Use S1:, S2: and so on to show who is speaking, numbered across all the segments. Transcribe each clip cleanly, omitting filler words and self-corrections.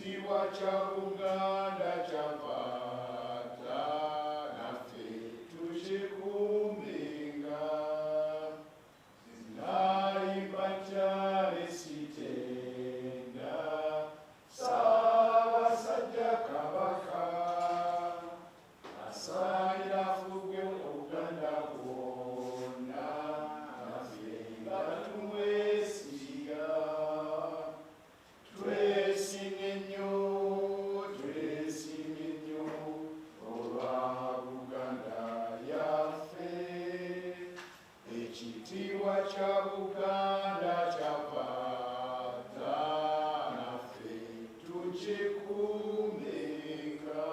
S1: Ekitiibwa kya Buganda kyava dda, naffe tukikuumenga. Nayimba ntya sitenda Ssaabasajja Kabaka, asaanira afuge Obuganda bwonna, naffe nga tumwesiga. Twesiimye nnyo, twesiimye nnyo olwa Buganda yaffe. Ekitiibwa kya Buganda kyava dda, naffe tukikuumenga.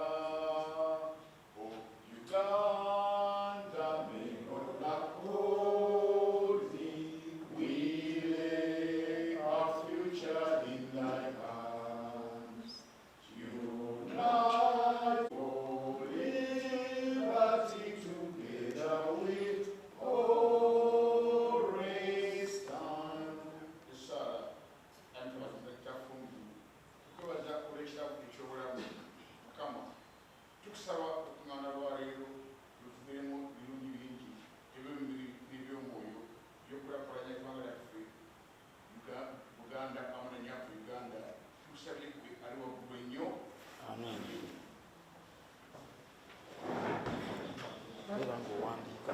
S1: Uganda may God uphold thee, we lay our future in thy hands. Unite for liberty, together we always stand.
S2: Esaala. Antubaziza kyafungi, tukwebaza olw'ekirabo ekyobulamu. Mukama, tukusaba okuŋŋaana lwaleero lutuviremu birungi bingi ebyomubiri n'ebyomwoyo by'okulaakulanya eggwanga lyaffe Buganda awamu ne Nnyaffe Uganda. Tukusabye ggwe ali waggulu ennyo.
S3: Amen. Beera ng'owandiika.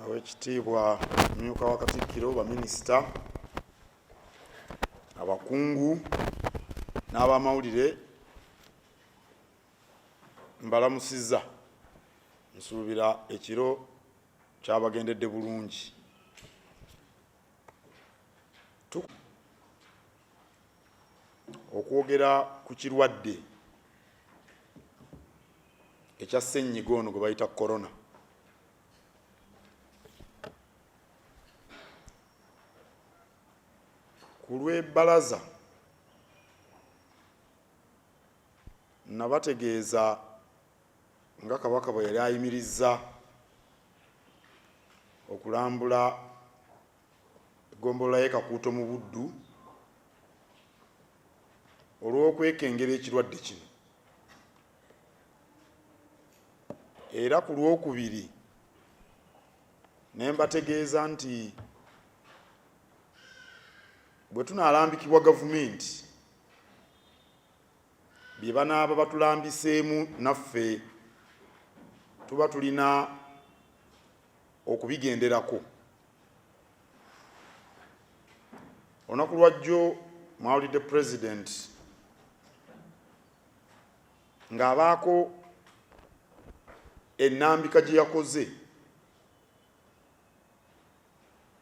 S3: Awekitiibwa Mumyuka wa Katikkiro, baminisita, abakungu n'abamawulire, mbalamusizza. Nsuubira ekiro kyabagendedde bulungi. Okwogera ku kirwadde ekya ssennyiga ono gwe bayita corona. Ku lw'ebbalaza nabategeeza nga Kabaka bwe yali ayimirizza okulambula eggombolola y'e Kakuuto mu Buddu olw'okwekengera ekirwadde kino. Era ku Lwokubiri ne mbategeeza nti bwe tunaalambikibwa gavumenti bye banaaba batulambiseemu naffe tuba tulina okubigenderako. Olunaku lwajjo mwawulidde Pulezidenti ng'abaako ennambika gye yakoze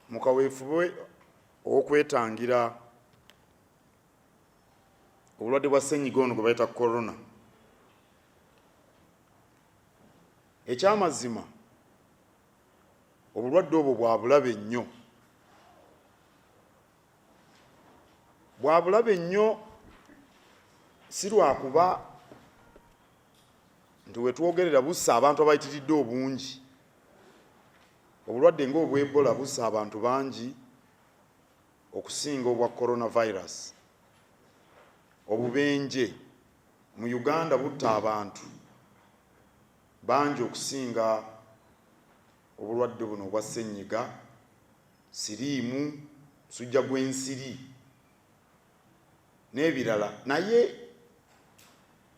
S3: mu kaweefube ow'okwetangira obulwadde bwa ssennyiga ono gwe bayita corona. Ekyamazima obulwadde obwo bwa bulabe nnyo, bwa bulabe nnyo, si lwakuba nti wetwogerera bussa abantu abayitiridde obungi. Obulwadde ng'obwa Ebola bussa abantu bangi okusinga obwa coronavirus. Obubenje mu Uganda butta abantu bangi okusinga obulwadde buno obwa ssennyiga, siriimu, musujja gw'ensiri n'ebirala. Naye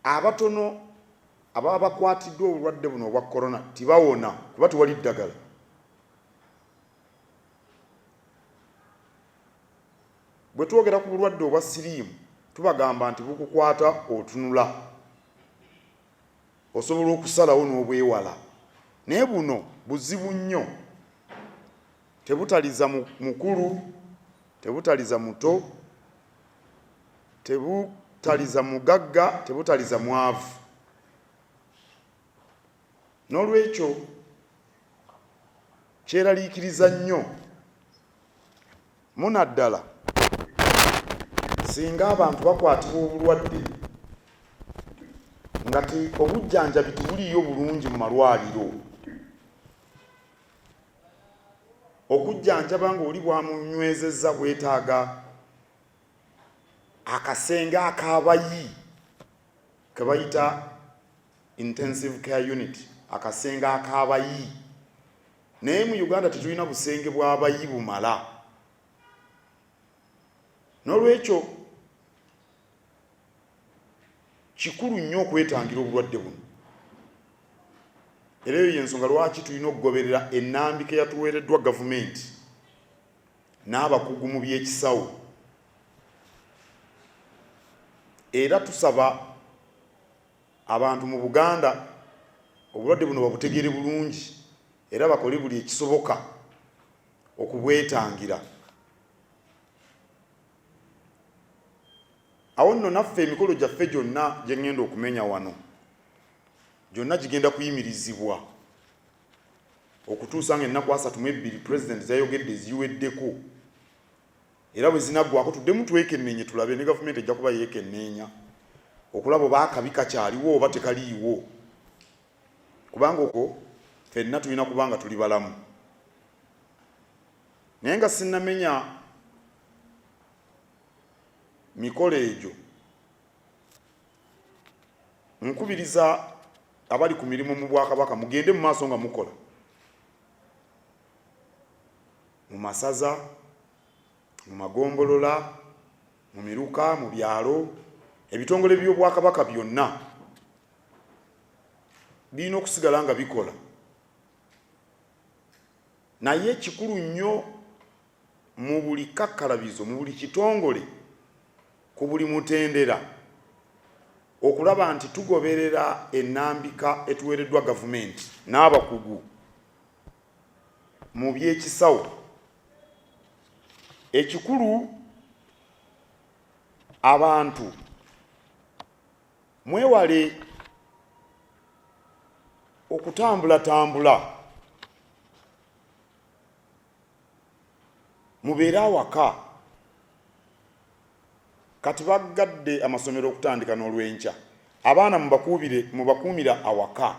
S3: abatono ababa bakwatiddwa obulwadde buno obwa corona tibawona kuba tewali ddagala. Bwe twogera ku bulwadde obwa siriimu tubagamba nti bukukwata otunula, osobola okusalawo n'obwewala, naye buno buzibu nnyo, tebutaliza mukulu, tebutaliza muto, tebutaliza mugagga, tebutaliza mwavu. N'olwekyo kyeraliikiriza nnyo munaddala Singa abantu bakwatibwa obulwadde nga obujjanjabi tebuliiyo bulungi mu malwaliro, okujjanjaba ng'oli bwamunywezezza bwetaaga akasenge ak'abayi ke bayita intensive care unit, akasenge ak'abayi. Naye mu Uganda tetulina busenge bw'abayi bumala. N'olwekyo kikulu nnyo okwetangira obulwadde buno, era eyo y'ensonga lwaki tulina okugoberera ennambika eyatuweereddwa gavumenti n'abakugu mu by'ekisawo. Era tusaba abantu mu Buganda obulwadde buno babutegeere bulungi era bakole buli ekisoboka okubwetangira. Awo nno naffe emikolo gyaffe gyonna gye ŋŋenda okumenya wano gyonna gigenda kuyimirizibwa okutuusa nga ennaku 32 pulezidenti zayogedde ziweddeko, era bwe zinaggwako tuddemu twekenneenye tulabe, ne gavumenti ejja kuba yeekenneenya okulaba oba akabi kakyaliwo oba tekaliiwo, kubanga okwo ffenna tulina kuba nga tuli balamu. Naye nga sinnamenya mikolo egyo, nkubiriza abali ku mirimu mu Bwakabaka mugende mu maaso nga mukola mu masaza, mu magombolola, mu miruka, mu byalo. Ebitongole by'Obwakabaka byonna birina okusigala nga bikola, naye kikulu nnyo mu buli kakkalabizo, mu buli kitongole, ku buli mutendera okulaba nti tugoberera ennambika etuweereddwa gavumenti n'abakugu mu by'ekisawo. Ekikulu, abantu mwewale okutambulatambula, mubeere awaka. Kati baggadde amasomero okutandika n'olwenkya, abaana mubakuumire awaka.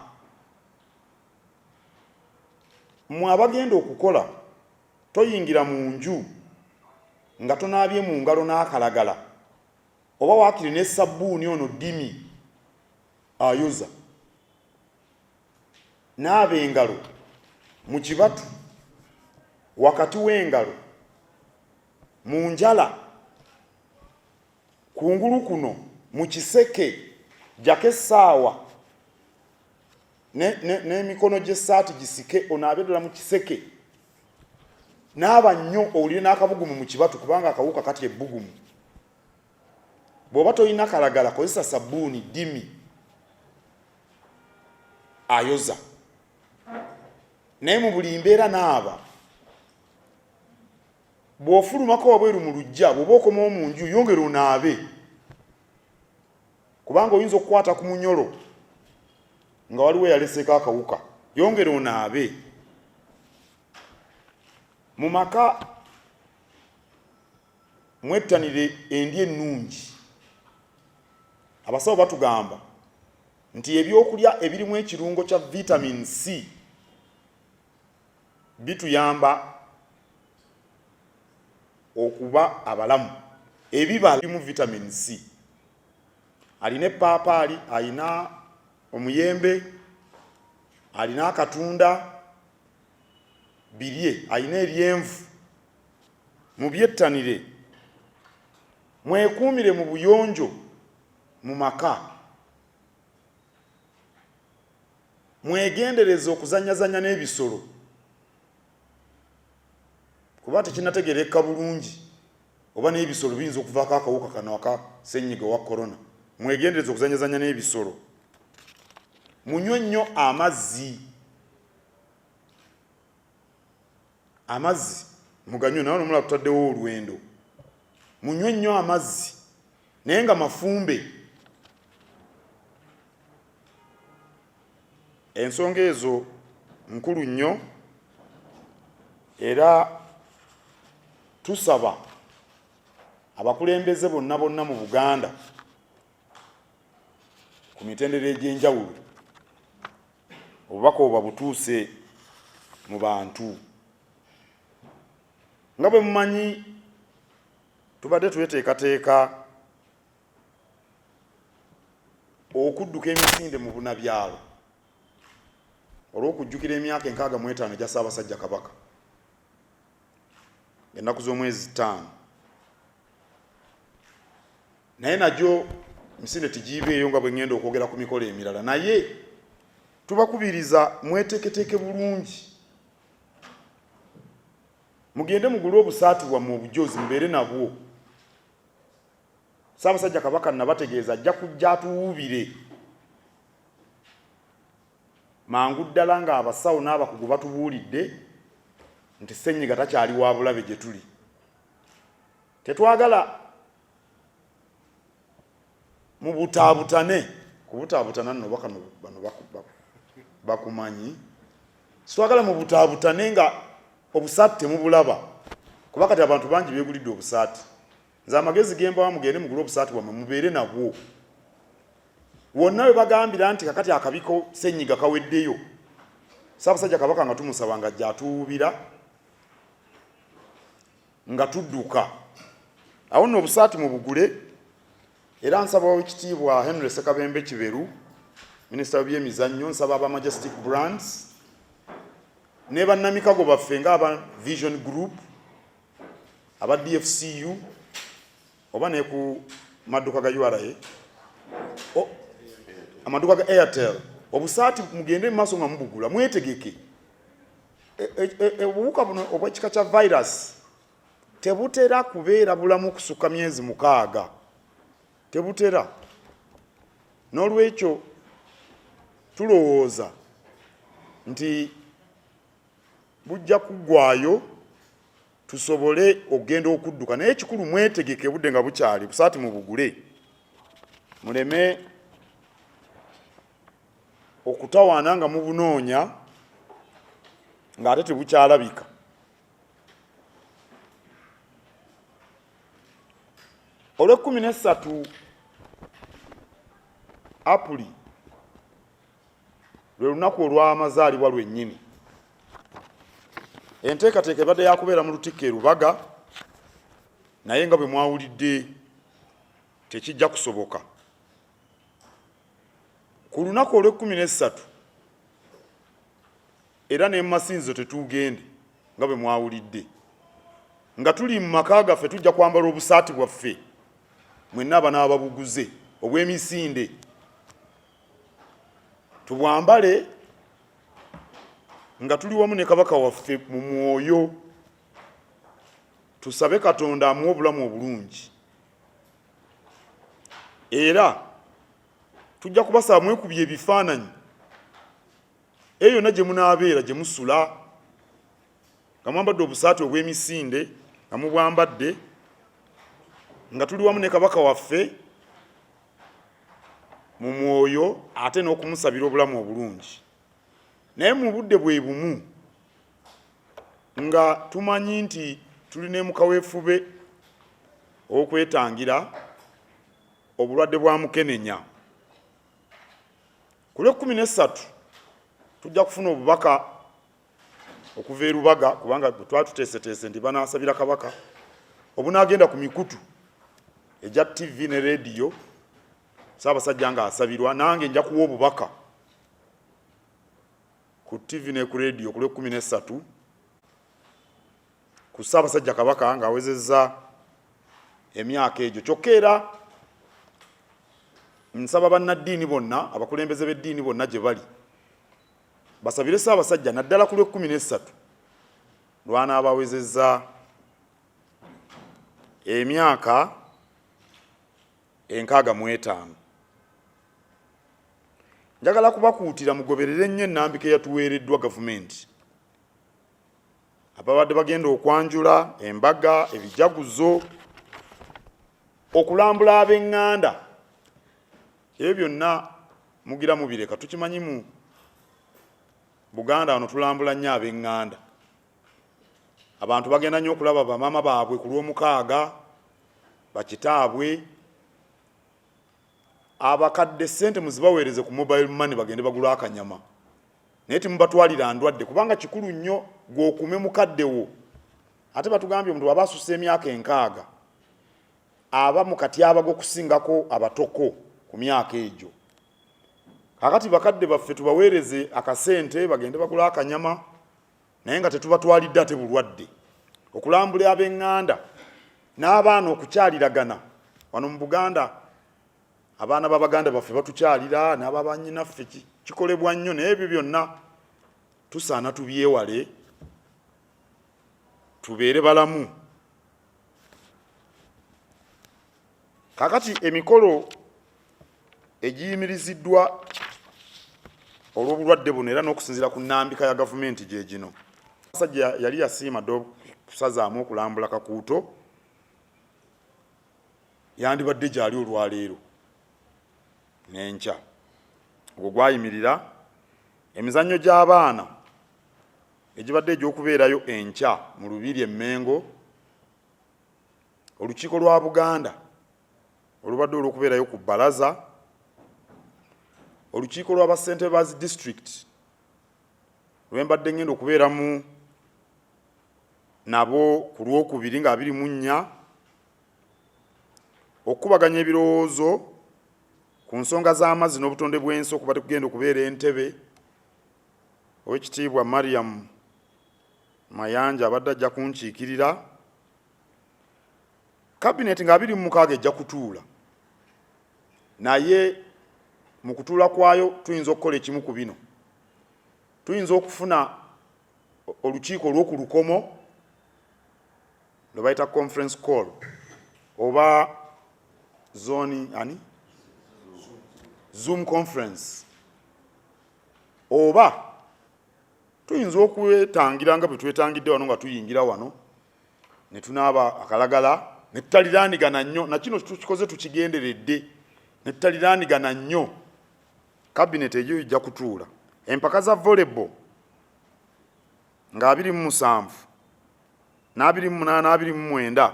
S3: Mmwe abagenda okukola, toyingira mu nju nga tonaabye mu ngalo n'akalagala oba waakiri ne ssabbuuni ono ddimi ayoza. Naaba engalo mu kibatu, wakati w'engalo, mu njala, kungulu kuno, mu kiseke, ggyako essaawa n'emikono gy'essaati gisike, onaabe ddala mu kiseke. Naaba nnyo owulire n'akabugumu mu kibatu kubanga akawuka katya ebbugumu. Bw'oba tolina kalagala kozesa sabbuuni ddimi ayoza, naye mu buli mbeera naaba. Bw'ofulumako wabweru mu luggya, bw'oba okomawo mu nju yongera onaabe, kubanga oyinza okukwata ku munyolo nga waliwo eyaleseeko akawuka. Yongera onaabe. Mu maka mwettanire endya ennungi. Abasawo batugamba nti ebyokulya ebirimu ekirungo kya vitamin C bituyamba okuba abalamu. Ebibala birimu vitamin C, alina eppaapaali, alina omuyembe, alina akatunda, birye, alina eryenvu, mubyettanire. Mwekuumire mu buyonjo mu maka. Mwegendereze okuzannyazannya n'ebisolo kuba tekinnategeerekeka bulungi oba n'ebisolo biyinza okuvaako akawuka kano aka ssennyiga owa corona. Mwegendereze okuzannyazannya n'ebisolo. Munywe nnyo amazzi. Amazzi muganywe, naye nomula tutaddewo olwendo. Munywe nnyo amazzi naye nga mafumbe. Ensonga ezo nkulu nnyo era tusaba Abakulembeze bonna bonna mu Buganda ku mitendera egy'enjawulo, obubaka obwo babutuuse mu bantu. Nga bwe mumanyi, tubadde tweteekateeka okudduka emisinde mu bunabyalo olw'okujjukira emyaka 65 egya Ssaabasajja Kabaka ennaku z'omwezi 5, naye nagyo misinde tigiibeeyo nga bwe ŋŋenda okwogera ku mikolo emirala. Naye tubakubiriza mweteeketeeke bulungi, mugende mugule obusaati bwammwe obujozi mubeere nabwo. Ssaabasajja Kabaka nabategeeza ajja kujja atuwuubire mangu ddala ng'abasawo n'abakugu batubuulidde nti ssennyiga takyali wa bulabe gye tuli. Tetwagala mubutaabutane, kubutaabutana nno bakano bano bakumanyi. Sitwagala mubutaabutane nga obusaati temubulaba, kuba kati abantu bangi beegulidde obusaati. Nze amagezi ge mbawa, mugende mugule obusaati bwammwe mubeere nabwo. Wonna we bagambira nti kakati akabi ko ssennyiga kaweddeyo, Ssaabasajja Kabaka nga tumusaba nga ajja atuwuubira nga tudduka. Awo nno obusaati mubugule. Era nsaba Oweekitiibwa Henry Ssekabembe Kiberu, minisita w'ebyemizannyo, nsaba aba Majestic Brands ne bannamikago baffe nga aba Vision Group, aba DFCU oba ne ku madduka ga URA, amaduuka ga Airtel, obusaati mugende mu maaso nga mubugula, mwetegeke. Obuwuka buno obw'ekika kya virus tebutera kubeera bulamu kusukka myezi 6, tebutera. N'olwekyo tulowooza nti bujja kuggwayo tusobole okugenda okudduka, naye ekikulu mwetegeke obudde nga bukyali, busaati mubugule muleme okutawaana nga mubunoonya ng'ate tebukyalabika. Olw'ekkumi n'essatu Apuli lwe lunaku olw'amazaalibwa lwennyini. Enteekateeka ebadde yakubeera mu Lutikko e Lubaga, naye nga bwe mwawulidde tekijja kusoboka. Ku lunaku olw'ekkumi n'essatu era ne mu masinzizo tetuugende nga bwe mwawulidde. Nga tuli mu maka gaffe tujja kwambala obusaati bwaffe mwenna abanaaba babuguze obw'emisinde, tubwambale nga tuli wamu ne Kabaka waffe mu mwoyo, tusabe Katonda amuwe obulamu obulungi. Era tujja kubasaba mwekubye ebifaananyi eyo yonna gye munaabeera, gye musula, nga mwambadde obusaati obw'emisinde, nga mubwambadde nga tuli wamu ne Kabaka waffe mu mwoyo, ate n'okumusabira obulamu obulungi. Naye mu budde bwe bumu nga tumanyi nti tuli ne mu kaweefube ow'okwetangira obulwadde bwa mukenenya. Ku lw'ekkumi n'essatu tujja kufuna obubaka okuva e Lubaga, kubanga bwe twali tuteeseteese nti banaasabira Kabaka, obunaagenda ku mikutu egya TV ne rediyo, Ssaabasajja ng'asabirwa. Nange nja kuwa obubaka ku TV ne ku rediyo ku lw'ekkumi n'essatu ku Ssaabasajja Kabaka ng'awezezza emyaka egyo. Kyokka era nsaba bannaddiini bonna, abakulembeze b'eddiini bonna gye bali, basabire Ssaabasajja naddala ku lw'ekkumi n'essatu lw'anaaba awezezza emyaka 65. Njagala kubakuutira mugoberere nnyo ennambika eyatuweereddwa gavumenti. Ababadde bagenda okwanjula embaga, ebijaguzo, okulambula ab'eŋŋanda, ebyo byonna mugira mubireka. Tukimanyi mu Buganda wano tulambula nnyo ab'eŋŋanda. Abantu bagenda nnyo okulaba bamaama baabwe ku Lwomukaaga. bakitaabwe. Abakadde ssente muzibaweereze ku mobile money bagende bagula akanyama, naye temubatwalira ndwadde, kubanga kikulu nnyo gw'okume mukadde wo. Ate batugambye omuntu bw'aba asussa emyaka 60 aba mu katyabaga okusingako abatoko ku myaka egyo. Kakati bakadde baffe tubaweereze akasente bagende bagula akanyama, naye nga tetubatwalidde ate bulwadde. Okulambula ab'eŋŋanda n'abaana okukyaliragana wano mu Buganda, abaana b'abaganda baffe batukyalira n'ababanyinaffe, kikolebwa nnyo, naye ebyo byonna tusaana tubyewale tubeere balamu. Kakati emikolo egiyimiriziddwa olw'obulwadde buno era n'okusinziira ku nnambika ya gavumenti gye gino. Musajja yali yasiima dda okusazaamu okulambula Kakuuto, yandibadde gyali olwaleero n'enkya. Ogwo gwayimirira. Emizannyo gy'abaana egibadde egy'okubeerayo enkya mu Lubiri e Mmengo, olukiiko lwa Buganda olubadde olw'okubeerayo ku bbalaza, olukiiko lwa bassentebe ba zi district lwe mbadde ngenda okubeeramu nabo ku Lwokubiri nga 24, okukubaganya ebirowoozo ku nsonga z'amazzi n'obutonde bw'ensi okubadde kugenda okubeera Entebbe, Oweekitiibwa Mariam Mayanja abadde ajja kunkiikirira. Kabineti nga 26 ejja kutuula, naye mu kutuula kwayo tuyinza okukola ekimu ku bino. Tuyinza okufuna olukiiko olw'oku lukomo lwe bayita conference call oba zoni ani Zoom conference, oba tuyinza okwetangira nga bwe twetangidde wano nga tuyingira wano ne tunaaba akalagala ne tutaliraanigana nnyo. Na kino tukikoze tukigenderedde ne tutaliraanigana nnyo. Kabineti eyo ejja kutuula. Empaka za volleyball nga 27 n'28 29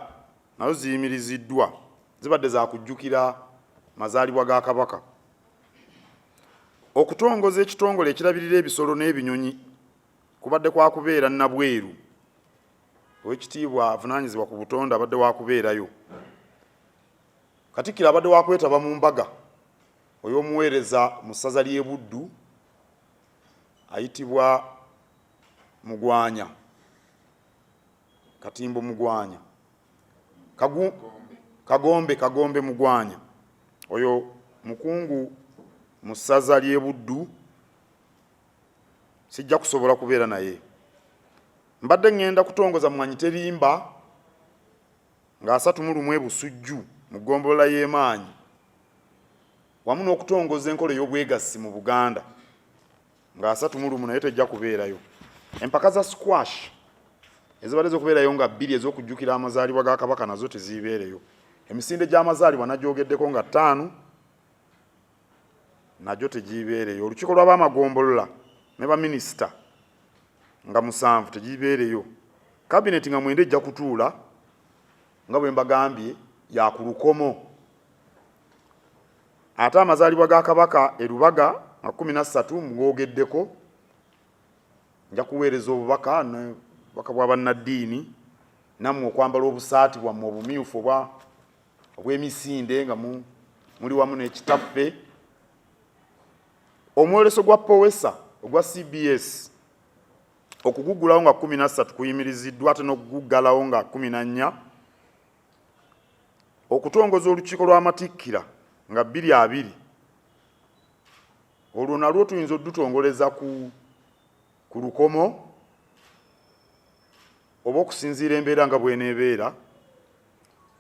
S3: nazo ziyimiriziddwa, zibadde za kujjukira mazaalibwa ga Kabaka. Okutongoza ekitongole ekirabirira ebisolo n'ebinyonyi kubadde kwa kubeera Nabweru, Oweekitiibwa avunaanyizibwa ku butonde abadde wa kubeerayo. Katikkiro abadde wa kwetaba mu mbaga oy'omuweereza mu ssaza ly'e Buddu ayitibwa Mugwanya, Katimbo Mugwanya, Kagombe, Kagombe Mugwanya, oyo mukungu mu ssaza ly'e Buddu, sijja kusobola kubeera naye. Mbadde ŋŋenda kutongoza Mmwanyi Terimba nga 31 e Busujju mu ggombolola y'e Maanyi, wamu n'okutongoza enkola ey'obwegassi mu Buganda nga 31, naye tejja kubeerayo. Empaka za squash ezibadde z'okubeerayo nga 2 ez'okujjukira amazaalibwa ga Kabaka nazo teziibeereyo. Emisinde gy'amazaalibwa nagyogeddeko nga 5 nagyo tegiibeereyo. Olukiiko lw'abamagombolola ne baminisita nga 7 tegiibeereyo. Kabineti nga 9 ejja kutuula nga bwe mbagambye ya ku lukomo. Ate amazaalibwa ga Kabaka e Lubaga nga 13 mwogeddeko, nja kuweereza obubaka obubaka bwa bannaddiini nammwe okwambala obusaati bwammwe obumyufu oba obw'emisinde nga muli wamu n'ekitaffe. Omwoleso gwa Powesa ogwa CBS okuguggulawo nga 13 kuyimiriziddwa, ate n'okuguggalawo nga 14. Okutongoza olukiiko lw'amatikkira nga 20, olwo nalwo tuyinza oddutongoleza ku lukomo oba okusinziira embeera nga bw'eneebeera.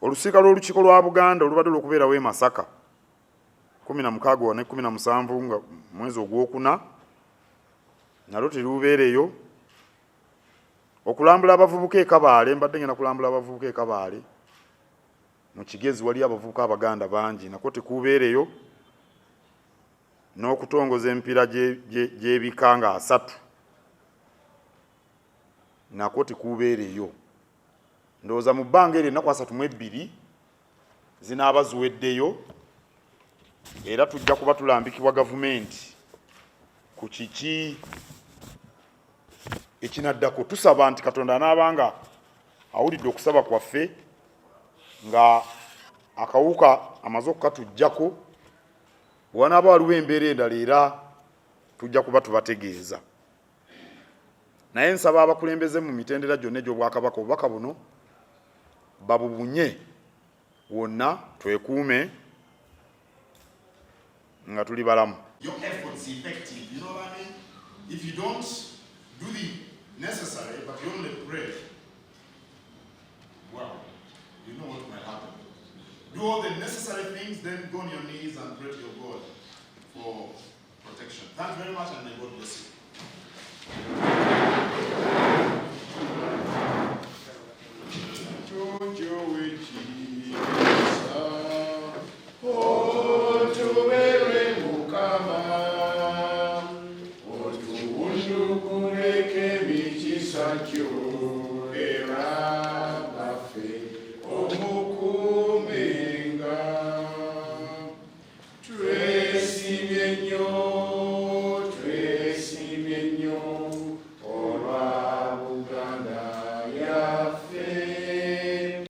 S3: Olusiika lw'olukiiko lwa Buganda olubadde olw'okubeerawo e Masaka 16 ne 17 nga mwezi ogwokuna nalwo terubeereyo. Okulambula abavubuka e Kabaale, mbadde ngenda kulambula abavubuka e Kabaale mu Kigezi, waliyo abavubuka Abaganda bangi, nakwo tekubeereyo. N'okutongoza emipiira gy'ebika nga 30 nakwo tekubeereyo. Ndowooza mu bbanga eryo ennaku 32 zinaaba ziweddeyo era tujja kuba tulambikibwa gavumenti ku kiki ekinaddako. Tusaba nti Katonda anaaba nga awulidde okusaba kwaffe nga akawuka amaze okukatuggyako, bwe wanaaba waliwo embeera endala era tujja kuba tubategeeza. Naye nsaba abakulembeze mu mitendera gyonna egy'Obwakabaka obubaka buno babubunye wonna twekuume nga tuli balamu.
S1: Your efforts effective. You know what I mean? If you don't do the necessary, but you only pray, well, you know what might happen. Do all the necessary things, then go on your knees and pray to your God for protection. Thanks very much, and may God bless you.